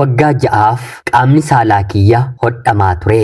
Waggaa 6f qaamni saalaa kiyya hodhamaa ture.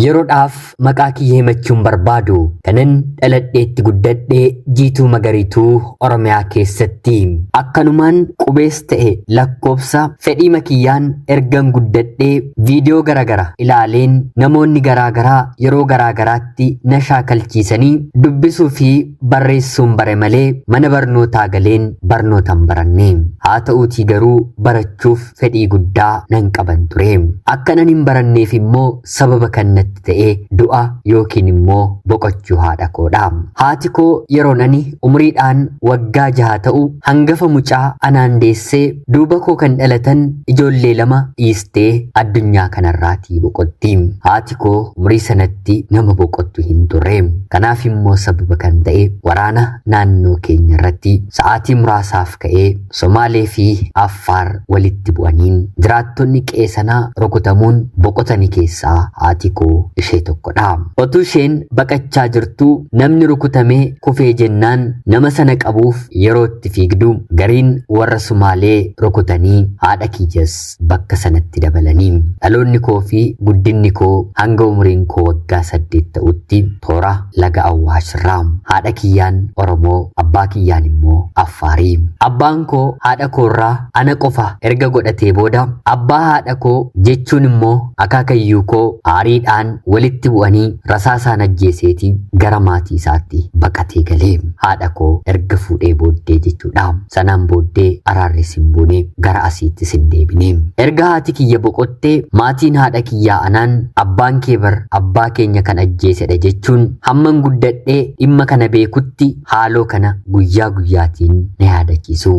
Yeroodhaaf maqaa kiyya himachuun barbaadu kanan dhaladheetti guddadhee Jiituu Magariituu Oromiyaa keessatti. Akkanumaan qubees ta'e lakkoofsa fedhii makiyyaan ergan guddadhee viidiyoo garaagara ilaaleen namoonni garaagaraa yeroo garaagaraatti na shaakalchiisanii dubbisuu fi barreessuun bare malee mana barnootaa galeen barnoota hin baranne. Haa ta'uutii garuu barachuuf fedhii guddaa nan qaban ture. Akkanan hin baranneef immoo sababa kan natti ta'e du'a yookiin immoo boqochuu haadha koodha. Haati koo yeroon ani umuriidhaan waggaa 6 ta'u hangafa mucaa anaan deessee duuba koo kan dhalatan ijoollee 2 dhiistee addunyaa kanarraatii boqotti. Haati koo umurii sanatti nama boqottu hin turre. Kanaaf immoo sababa kan ta'e waraana naannoo keenya irratti sa'aatii muraasaaf ka'ee Somaalee fi Affaar walitti bu'aniin jiraattonni qe'ee sanaa rukutamuun boqotani keessaa haati koo ishee tokkodha. Otuu isheen baqachaa jirtuu namni rukutamee kufee jennaan nama sana qabuuf yeroo itti fiigdu gariin warra Sumaalee rukutanii haadha kiyyas bakka sanatti dabalanii. Dhaloonni koo fi guddinni koo hanga umuriin koo waggaa 8 ta'utti toora laga Awwaashirraa. Haadha kiyyaan Oromoo, abbaa kiyyaan immoo Affaarii. Abbaan koo haadha koorraa ana qofa erga godhatee booda abbaa haadha koo jechuun immoo akaakayyuu koo aariidhaan walitti bu'anii rasaasaan ajjeeseeti gara maatii isaatti baqatee galee. Haadha koo erga fuudhee booddee jechuudha. Sanaan booddee araarris hin buune, gara asiittis hin deebine. Erga haati kiyya boqottee maatiin haadha kiyyaa anaan abbaan kee bar abbaa keenya kan ajjeesedha jechuun hamman guddadhee dhimma kana beekutti haaloo kana guyyaa guyyaatiin na yaadachiisu.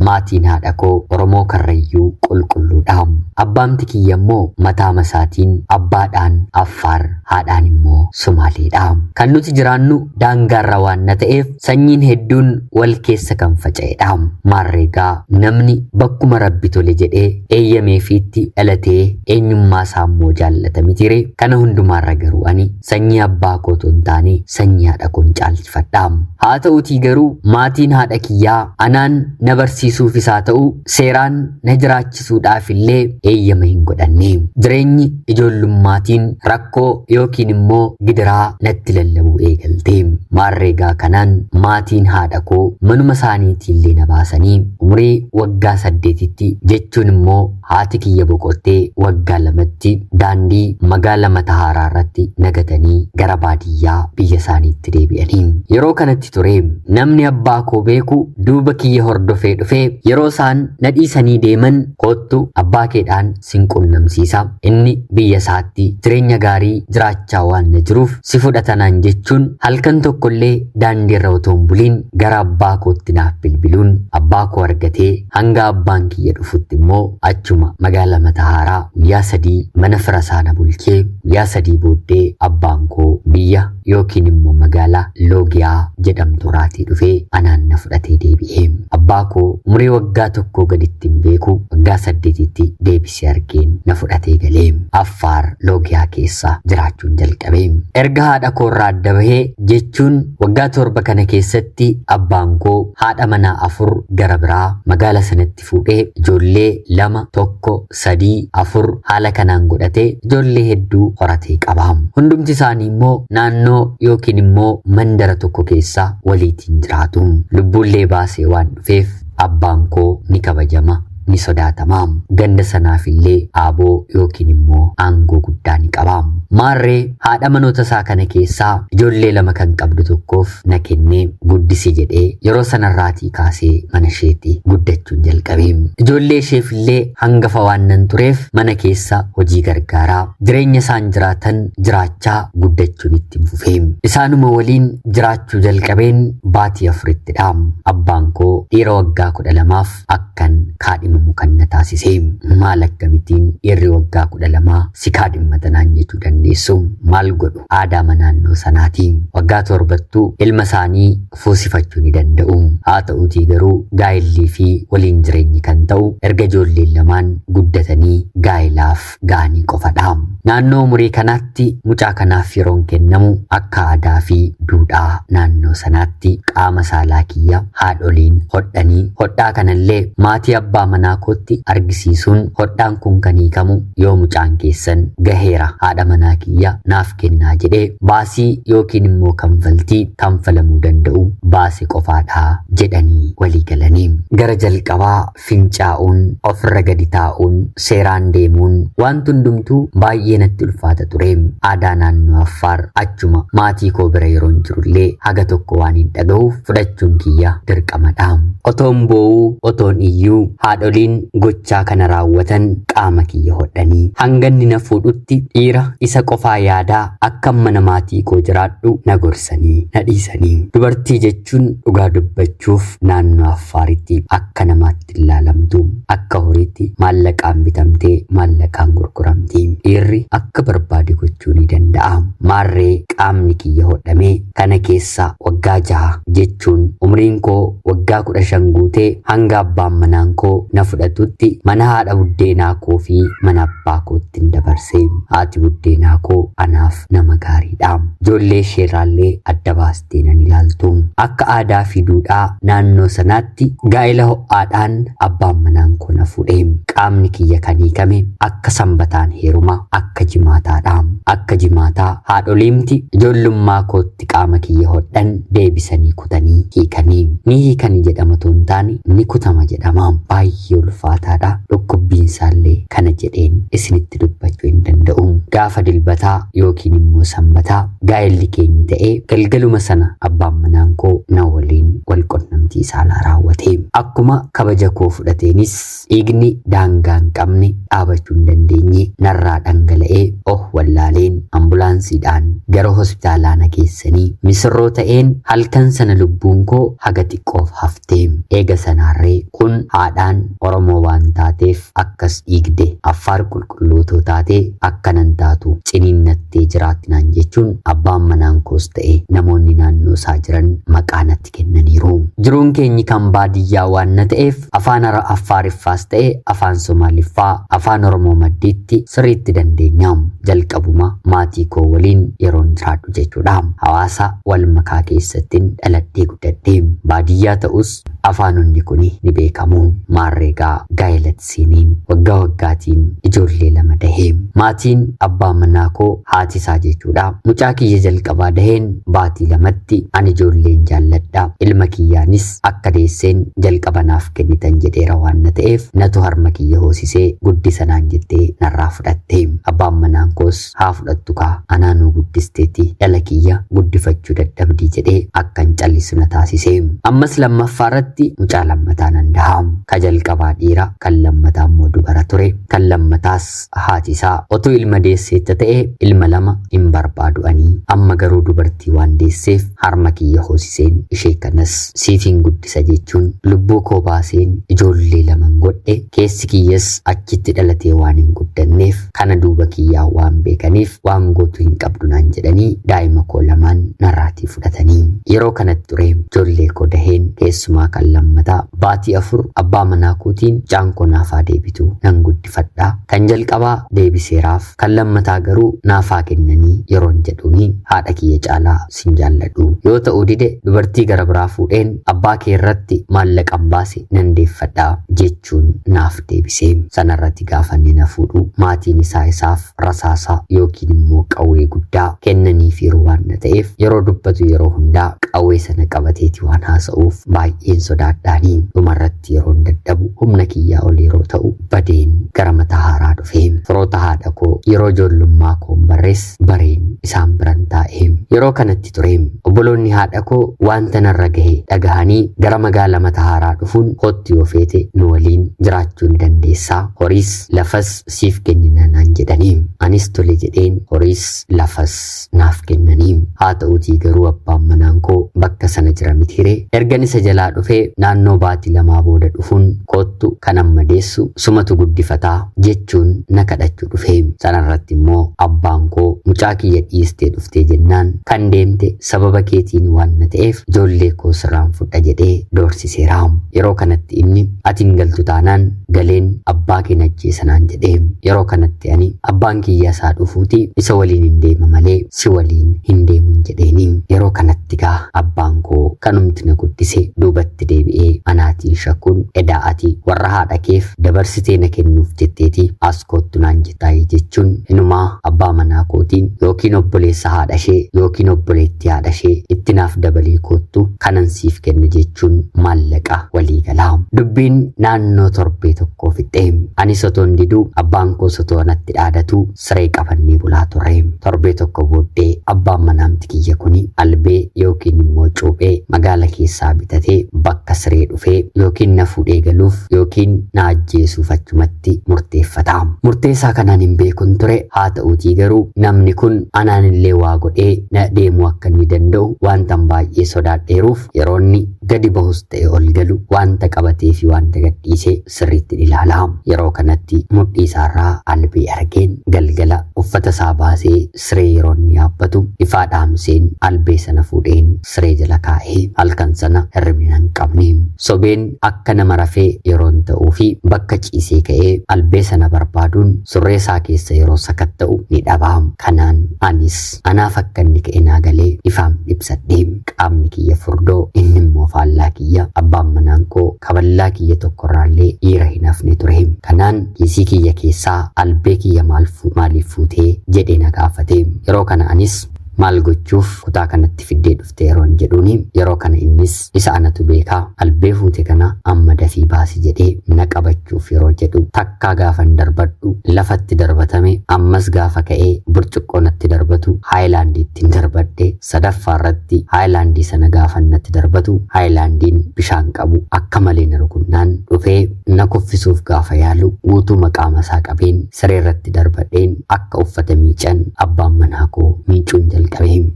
Maatiin haadha koo Oromoo Karrayyuu qulqulluudha. Abbaamti kiyya immoo mataa masaatiin abbaadhaan Affaar, haadhaan immoo Somaaleedha. Kan nuti jiraannu daangaarra waan na ta'eef sanyiin hedduun wal keessa kan faca'edha. Maarreegaa namni bakkuma rabbi tole jedhee eeyyameefiitti dhalatee eenyummaa isaa immoo jaallata mitiire. Kana hundumaarra garuu ani sanyii abbaa koo otoo hin taane sanyii haadha koon caalchifadha. Haa ta'uutii garuu maatiin haadha kiyyaa anaan na barsiisuufis haa ta'u seeraan na jiraachisuudhaaf illee eeyyama hin godhanne. Jireenyi ijoollummaatiin rakkoo yookiin immoo gidiraa natti lallabuu eegalte. Maarreegaa kanaan maatiin haadha koo manuma isaaniitiillee na baasanii umurii waggaa 8tti jechuun immoo haati kiyya boqottee waggaa 2tti daandii magaala Matahaaraa irratti nagatanii gara baadiyyaa biyya isaaniitti deebi'anii. Yeroo kanatti ture namni abbaa koo beeku duuba kiyya hordofee dhufee yeroo isaan na dhiisanii deeman koottu abbaa keedhaan sin qunnamsiisa. Inni biyya isaatti jireenya gaarii jiraachaa waan na jiruuf si fudhatanaan jechuun halkan tokkollee daandiirra otoo hin buliin gara abbaa kootti naaf bilbiluun abbaa koo argatee hanga abbaan kiyya dhufutti immoo achuma magaala Matahaaraa guyyaa 3 mana fira isaa na bulchee guyyaa 3 booddee abbaan koo biyya yookiin immoo magaalaa Loogiyaa jedhamtu irraatii dhufee anaan na fudhatee deebi'e. Abbaa koo umurii waggaa 1 gaditti hin beeku, waggaa 8tti deebisee argeen na fudhatee galee. Affaar Loogiyaa keessa jiraachuun jalqabe. Erga haadha koorraa adda bahee jechuun waggaa 7 kana keessatti abbaan koo haadha manaa 4 gara biraa magaala sanatti fuudhee ijoollee 2, 1, 3, 4 haala kanaan godhatee ijoollee hedduu horatee qaba. Hundumti isaanii immoo naannoo yookiin immoo mandara tokko keessa waliitiin jiraatu. Lubbuullee baasee waan dhufeef abbaan koo ni kabajama, ni sodaatama. Ganda sanaaf illee aaboo yookiin immoo aangoo guddaa ni qaba. Maarree haadha manoota isaa kana keessaa ijoollee 2 kan qabdu tokkoof na kennee guddisi jedhee yeroo sanarraatii kaasee mana isheetti guddachuun jalqabe. Ijoollee isheef illee hangafa waan nan tureef mana keessa hojii gargaaraa jireenya isaan jiraatan jiraachaa guddachuun itti fufe. Isaanuma waliin jiraachuu jalqabeen baatii 4ttidha. Abbaan koo dhiira waggaa 12f akkan kaadhimamu kan na taasise. Maal akkamittiin dhiirri waggaa 12 si kaadhimmatanaan jechuu dandeessu? Maal godhu? Aadaa naannoo sanaati. Waggaa 7ttuu ilma isaanii fuusifachuu ni danda'u. Haa ta'uutii garuu gaa'ellii fi waliin jireenyi kan ta'u erga ijoolleen lamaan guddatanii gaa'ilaaf ga'anii qofadha. Naannoo umurii kanaatti mucaa kanaaf yeroon kennamu akka aadaa fi duudhaa naannoo sanaatti qaama saalaa kiyya haadholiin hodhanii hodhaa kanallee maatii abbaa manaa kootti argisiisuun hodhaan kun kan hiikamu yoo mucaan keessan gaheera haadha manaa kiyya naaf kennaa jedhee baasii yookiin immoo kanfaltii kanfalamuu danda'u baase qofaadhaa jedhanii walii galanii. Gara jalqabaa fincaa'uun, ofirra gadi taa'uun, seeraan deemuun wanti hundumtuu baay'ee natti ulfaata ture. Aadaa naannoo Affaar achuma maatii koo bira yeroon jirullee haga tokko waan hin dhaga'uuf fudhachuun kiyya dirqamadha. Otoon boo'uu, otoon iyyuu haadholiin gochaa kana raawwatan qaama kiyya hodhanii hanga inni na fuudhutti dhiira isa qofaa yaadaa akka mana maatii koo jiraadhu na gorsanii na dhiisanii. Dubartii jechuun dhugaa dubbachuuf naannoo Affaaritti akka namaatti ilaalamtu, akka horiitti maallaqaan bitamtee maallaqaan gurguramti. Dhiirri akka barbaade gochuu ni danda'a. Maarree qaamni kiyya hodhamee kana keessa waggaa 6 jechuun umriin koo waggaa 15 guutee hanga abbaan manaan koo na fudhatutti mana haadha buddeenaa koo fi mana abbaa kootti hin dabarse. Haati buddeenaa koo anaaf nama gaariidha. Ijoollee isheerraallee adda baastee nan ilaaltu. Akka aadaa fi duudhaa naannoo sanaatti gaa'ela ho'aadhaan abbaan manaan koo na fuudhe. Qaamni kiyya kan hiikame akka sanbataan heeruma akka jimaataadha. Akka jimaataa haadholiimti ijoollummaa kootti qaama kiyya hodhan deebisanii kutanii hiikanii. Ni hiikanii jedhama otoo hin taane ni kutama jedhama. Baay'ee ulfaataadha. Dhukkubbiin isaallee kana jedheen isinitti dubbachuu hin danda'u. Gaafa dilbataa yookiin immoo sanbataa gaa'elli keenyi ta'ee galgaluma sana abbaan manaan koo na waliin wal qunnamtii saalaa raawwate. Akkuma kabaja koo fudhateenis dhiigni daangaa hin qabne dhaabachuu hin dandeenye narraa dhangala'ee oh wallaaleen ambulaansiidhaan gara hospitaalaa na geessanii misirroo ta'een halkan sana lubbuun koo haga xiqqoof haftee. Eega sanaarree kun haadhaan Oromoo waan taateef akkas dhiigde, Affaar qulqulluutoo taatee akkanan taatu ciniinnattee jiraatti naan jechuun abbaan manaan koos ta'e namoonni naannoo isaa jiran maqaa natti kennaniiru. Jiruun keenyi kan baadiyyaa waan na ta'eef afaan Affaariffaas ta'e afaan Somaaliffaa afaan Oromoo maddiitti sirriitti dandeenya. Jalqabuma maatii koo waliin yeroon jiraadhu jechuudha. Hawaasa wal makaa keessattiin dhaladhee guddadhe. Baadiyyaa ta'us afaanonni kun ni beekamu. Maarreegaa gaa'elatti seeniin waggaa waggaatiin ijoollee 2 dahee. Maatiin abbaa manaa koo haati isaa jechuudha. Mucaa kiyya jalqabaa daheen baatii 2tti ani ijoolleen jaalladha. Ilma kiyyaanis akka deesseen jalqaba naaf kennitan jedheera waan na ta'eef natu harma kiyya hoosisee guddisanaan jettee narraa fudhatte. Abbaan manaan koos haa fudhattu kaa anaanuu guddisteetti dhala kiyya guddifachuu dadhabdii jedhee akkan callisu na taasise. Ammas lammaffaa irratti mucaa lammataa nan daha. Ka jalqabaa dhiira, kan lammataa immoo dubara ture. Kan lammataas haati isaa otoo ilma deesseetta ta'e ilma 2 hin barbaadu ani. Amma garuu dubartii waan deesseef harma kiyya hoosiseen ishee kanas siitiin guddisa jechuun lubbuu koo baaseen ijoollee 2 godhe. Keessi kiyyas achitti dhalatee waan hin guddanneef kana duuba kiyyaa waan beekaniif waan gootu hin qabdu naan jedhanii daa'ima koo 2 narraatii fudhatanii. Yeroo kanatti ture ijoollee koo daheen keessumaa kan lammataa baatii 4 abbaa manaa kootiin mucaan koo naafaa deebitu nan guddifadha. Kan jalqabaa deebiseeraaf, kan lammataa garuu naafaa kennanii yeroon jedhuuni haadha kiyya caalaa sin jaalladhu. Yoo ta'uu dide dubartii gara biraa fuudheen abbaa kee irratti maallaqan baase nan deeffadha jechuun naaf deebise. Sanarratti gaafa inni na fuudhu maatiin isaa isaaf rasaasa yookiin immoo qawwee guddaa kennaniifiiru waan na ta'eef yeroo dubbatu yeroo hundaa qawwee sana qabateeti waan haasa'uuf baay'een sodaadhaanii. Dhumarratti yeroon dadhabu humna kiyyaa ol yeroo ta'u badeen gara mataa haaraa dhufe. Firoota haadha koo yeroo ijoollummaa koon barrees bareen isaan biran taa'e. Yeroo kanatti ture obboloonni haadha koo wanta narra gahe dhagahanii gara magaala mataa haaraa dhufuun kootti yoo feete nu waliin jiraachuu ni dandeessaa, horiis lafas siif kennina naan jedhanii. Anis tole jedheen horiis lafas naaf kennanii. Haa ta'uutii garuu abbaan manaan koo bakka sana jira mitiire. Ergan isa jalaa dhufee naannoo baatii 2 booda dhufuun koottu kan amma deessu sumatu guddifataa jechuun na kadhachuu dhufe. Sanarratti immoo abbaan koo mucaa kiyya dhiistee dhuftee jennaan kan deemte sababa keetiin waan na ta'eef ijoollee koo sirraan fudha jedhee doorsiseera. Yeroo kanatti inni ati hin galtu taanaan taanaan galeen abbaa kee ajjeesanaan jedhee. Yeroo kanatti ani abbaan kiyya isaa dhufuuti isa waliin hin deema malee si waliin hin deemun jedheeni. Yeroo kanatti gaa abbaan koo kanumti na guddise duubatti deebi'ee anaatiin shakkuun, edaa ati warra haadha keef dabarsitee na kennuuf jetteeti as koottu naan jettaayee jechuun, inumaa abbaa manaa kootiin yookiin obboleessa haadha ishee yookiin obboleettii haadha ishee itti naaf dabalii koottu kanan siif kenne jechuun maallaqa walii galaa. Dubbiin naannoo torbee tokkoo fixxee anis otoon diduu, abbaan koo otoo natti dhaadatu siree qabannee bulaa turre. Torbee tokko booddee abbaan manaamti kiyya kuni albee yookiin immoo cuuphee magaala keessaa bitatee bakka siree dhufee yookiin na fuudhee galuuf yookiin na ajjeesuuf achumatti murteeffata. Murteessaa kanaan hin beekun ture. Haa ta'uutii garuu namni kun anaan illee waa godhee na deemuu akka inni danda'u wantan baay'ee sodaadheeruuf, yeroo inni gadi bahus ta'e ol galu wanta qabatee fi wanta gadhiisee sirriitti ilaala. Yeroo kanatti mudhii isaarraa albee argeen, galgala uffata isaa baasee siree yeroo inni yaabbatu ifaa dhaamseen albee sana fuudheen siree jala kaa'ee, halkan sana hirribni nan qabne. Sobeen akka nama rafee yeroon ta'uu fi bakka ciisee ka'ee albee sana barbaaduun surree isaa keessa yeroo sakatta'u ni dhaba. Kanaan anis anaaf akka inni ka'e naa galee ifaam ibsadhee, qaamni kiyya furdoo, inni immoo faallaa kiyya abbaan manaan koo kaballaa kiyya tokkorraallee dhiira hin hafne ture. Kanaan kiisii kiyya keessaa albee kiyya maaliif fuutee jedhee na gaafate. Yeroo kana anis maal gochuuf kutaa kanatti fiddee dhufte yeroon jedhuuni, yeroo kana innis isa anatu beekaa, albee fuute kana amma dafii baasi jedhee na qabachuuf yeroo jedhu, takkaa gaafan darbadhu lafatti darbatame. Ammas gaafa ka'ee burcuqqoo natti darbatu haayilaandiitti darbadhe. Sadaffaa irratti haayilaandii sana gaafan natti darbatu, haayilaandiin bishaan qabu akka malee na rukunnaan dhufee na kuffisuuf gaafa yaalu, guutuu maqaama isaa qabeen siree irratti darbadheen akka uffata miican abbaan manaa koo miicuun jalqabe.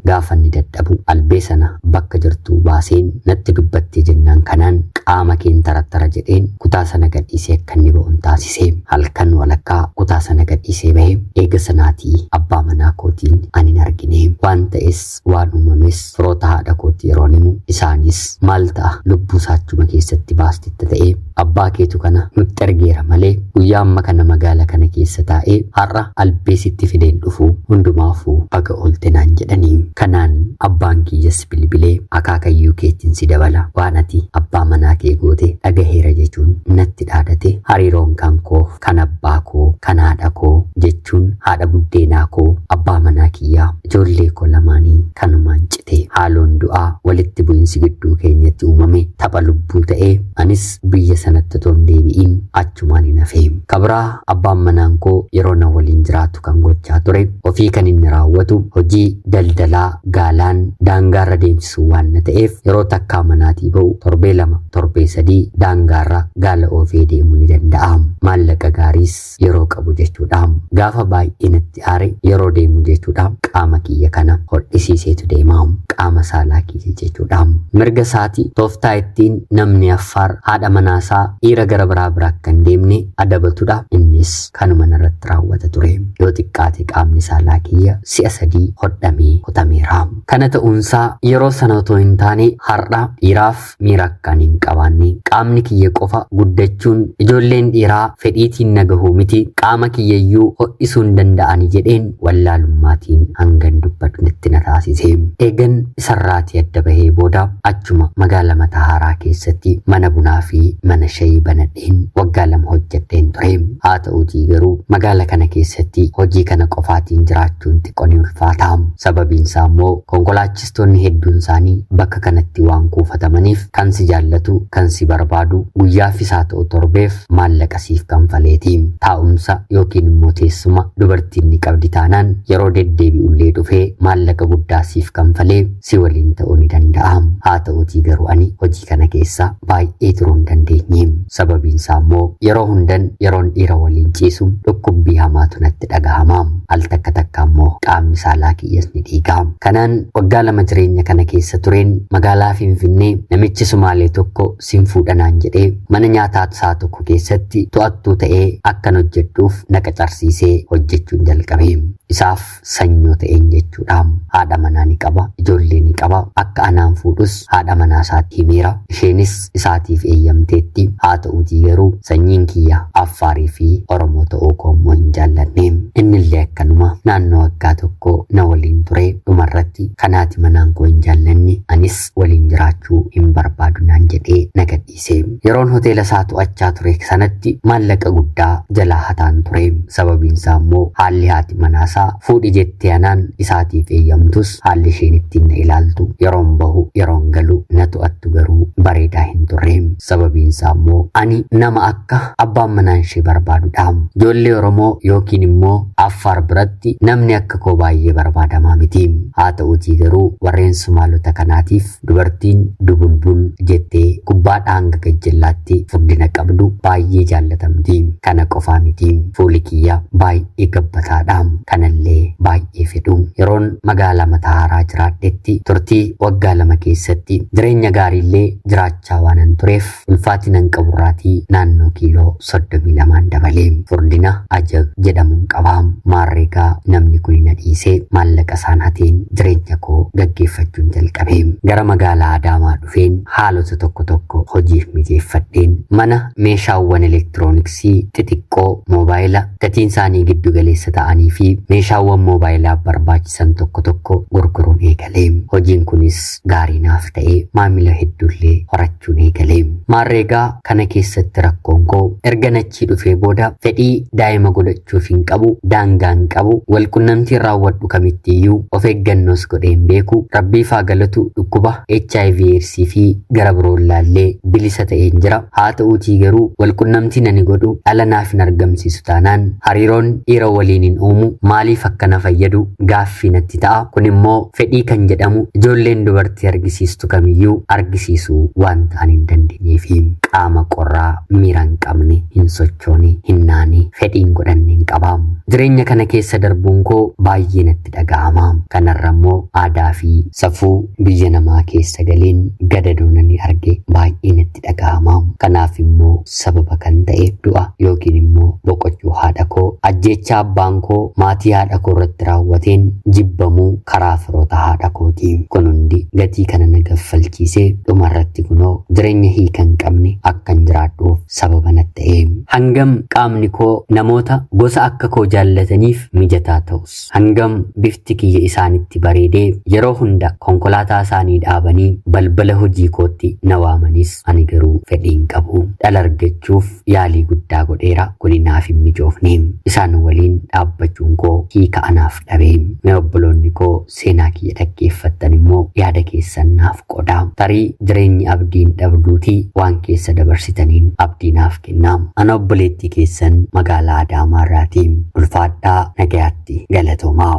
Gaafa inni dadhabu albee sana bakka jirtuu baaseen, natti dubbattee jennaan kanaan qaama keen tarattara jedheen kutaa sana gadhiisee akka inni ba'uun taasise. Halkan walakkaa kutaa sana gadhiisee bahe. Eega sanaatii abbaa manaa kootiin ani hin argine. Waan ta'es waan uumames firoota haadha kootii yeroon himu, isaanis maal ta'a, lubbuu isaachuma keessatti baastitta ta'e, abbaa keetu kana nutti ergeera malee guyyaa amma kana magaala kana keessa taa'ee har'a albee sitti fideen dhufu, hundumaafuu baga oolte naan jedhanii. Kanaan abbaan kiyyas bilbilee, akaakayyuu keetiin si dabala, waan ati abbaa manaa kee goote dhagaheera jechuun natti dhaadate. Hariiroon kan koo, kan abbaa koo, kan haadha koo jechuun haadha buddeenaa koo, abbaa manaa kiyyaa, ijoollee koo lamaanii kanumaan cite. Haaloon du'aa walitti bu'insi gidduu keenyatti uumame tapha lubbuu ta'ee anis biyya sanatti otoo hin deebi'in achumaan hin hafe. Kabraa abbaan manaan koo yeroo na waliin jiraatu kan gochaa ture, ofii kan inni raawwatu hojii daldalaa gaalaan daangaarra deemsisuu waan na ta'eef, yeroo takkaa manaatii ba'u torbee 2, torbee 3 daangaarra gaala oofee deemuu ni danda'a. Maallaqa gaariis yeroo qabu jechuudha. Gaafa baay'ee natti aare yeroo deemu jechuudha, qaama kiyya kana hodhisiiseetu deema. Qaama saalaa kiyya jechuudha. Mirga isaatii tooftaa ittiin namni Affaar haadha manaasaa dhiira gara biraa bira akka hin deemne adabatudha. Innis kanuma narratti raawwata ture. Yoo xiqqaate qaamni saalaa kiyya si'a 3 hodhamee kutameera. Kana ta'uunsaa yeroo sana otoo hin taane har'a dhiiraaf miira akkaan hin qabaanne, qaamni kiyya qofa guddachuun ijoolleen dhiiraa fedhiitiin na gahuu miti, qaama kiyyayyuu hodhisuu hin danda'ani jedheen wallaalummaatiin hangan dubbadhu natti na taasise. Eegan isarraatii adda bahee booda achuma magaala Matahaaraa keessatti mana bunaa fi mana shayii banadheen waggaa 2 hojjedheen ture. Haa ta'uutii garuu magaala kana keessatti hojii kana qofaatiin jiraachuun xiqqoo ni ulfaata. Sababiin isaa immoo konkolaachistoonni hedduun isaanii bakka kanatti waan kuufatamaniif, kan si jaallatu, kan si barbaadu guyyaafis haa ta'u torbeef maallaqa siif kanfaleeti. Taa'umsa yookiin immoo teessuma dubartiin ni qabdi taanaan, yeroo deddeebi'ullee dhufee maallaqa guddaa siif kanfalee si waliin ta'uu ni danda'a. Haa ta'uutii garuu ani hojii kana keessa baay'ee turuu hin dandeenye. Sababiin isaa immoo yeroo hundan yeroon dhiira waliin ciisu dhukkubbii hamaatu natti dhagahama. Al takka takka immoo qaamni saalaa kiyyas ni dhiiga. Kanaan waggaa 2 jireenya kana keessa tureen magaalaa Finfinnee namichi Sumaalee tokko sin fuudhanaan jedhee mana nyaataa isaa tokko keessatti to'attuu ta'ee akkan hojjedhuuf na qacarsiisee hojjechuun jalqabe. Isaaf sanyoo ta'een jechuudha. Haadha manaa ni qaba, ijoollee ni qaba. Akka anaan fuudhus haadha manaa isaatti himeera. Isheenis isaatiif eeyyamteetti. Haa ta'uutii garuu sanyiin kiyya Affaarii fi Oromoo ta'uu koo immoo hin jaallanne. Innillee akkanuma naannoo waggaa tokko na waliin ture. Dhumarratti kan haati manaan koo hin jaallanne anis waliin jiraachuu hin barbaadu naan jedhee na gadhiise. Yeroon hoteela isaa to'achaa ture sanatti maallaqa guddaa jalaa hataan ture. Sababiin isaa immoo haalli haati manaasaa fuudhi jettee anaan isaatiif eeyyamtus haalli isheen ittiin na ilaaltu yeroon bahu yeroon galu na to'attu garuu bareedaa hin turre. Sababiin isaa immoo ani nama akka abbaan manaan ishee barbaadudha. Ijoollee Oromoo yookiin immoo Affaar biratti namni akka koo baay'ee barbaadamaa miti. Haa ta'uutii garuu warreen Sumaalota kanaatiif dubartiin dubulbul jettee gubbaadhaa hanga gajjallaatti furdina qabdu baay'ee jaallatamti. Kana qofaa miti, fuuli kiyya baay'ee gabbataadha. Kanallee baay'ee fedhu. Yeroon magaalaa Matahaaraa jiraadhetti turtii waggaa 2 keessatti jireenya gaariillee jiraachaa waanan tureef ulfaatina hin qaburraatii naannoo kiiloo 32 dabale. Furdina ajab jedhamuun qaba. Maarreegaa namni kun na dhiisee maallaqa isaan hateen jireenya koo gaggeeffachuun jalqabe. Gara magaalaa Adaamaa dhufeen haalota tokko tokko hojiif mijeeffadheen mana meeshaawwan elektirooniksii xixiqqoo moobaayila gatiin isaanii giddu galeessa ta'anii fi meeshaawwan moobaayilaaf barbaachisan tokko tokko gurguruun eegale. Hojiin kunis gaarii naaf ta'ee maamila hedduullee horachuun eegale. Maarreegaa kana keessatti rakkoon koo erga nachii dhufee booda fedhii daa'ima godhachuuf hin qabu, daangaa hin qabu, walqunnamtiin raawwadhu kamittiyyuu of eeggannoos godhee hin beeku, rabbiif haa galatu dhukkuba HIV AIDS fi gara biroon laallee bilisa ta'een jira. Haa ta'uutii garuu walqunnamtiin ani godhu dhala naaf hin argamsiisu taanaan hariiroon dhiira waliin hin uumu maaliif akka na fayyadu gaaffii natti ta'a. Kun immoo fedhii kan jedhamu ijoolleen dubartii argisiistu kamiyyuu argisiisuu waan ta'an hin dandeenyeefi qaama qorraa miira hin qabne, hin sochoone, hin naane, fedhii hin godhanne hin qaba. Jireenya kana keessa darbuun koo baay'ee natti dhaga'ama. Kanarra immoo aadaa fi safuu biyya namaa keessa galeen gadadoon ani arge baay'ee natti dhaga'ama. Kanaaf immoo sababa kan ta'e du'a yookiin immoo boqochuu haadha koo, ajjeechaa abbaan koo maatii haadha koo irratti raawwateen jibbamuu karaa firoota haadha kooti. Kun hundi gatii kana na gaffalchiisee dhumarratti kunoo jireenya hiika hin qabne akkan jiraadhuuf sababa natti ta'e. Hangam qaamni koo namoota gosa akka koo jaallataniif mijataa ta'us, hangam bifti kiyya isaanitti bareedee yeroo hunda konkolaataa isaanii dhaabanii balbala hojii kootti na waamanis ani garuu fedhii hin qabu. Dhala argachuuf yaalii guddaa godheera, kuni naaf hin mijoofne. Isaan waliin dhaabbachuun koo hiika anaaf dhabe. Mee obboloonni koo seenaa kiyya dhaggeeffattan immoo yaada keessan naaf qodaa. Tarii jireenyi abdiin dhabduutii waan keessa dabarsitaniin abdii naaf kennaa. Ana obboleettii keessan magaalaa Adaamaa irraatii. Ulfaadhaa, nagayaatti, galatoomaa.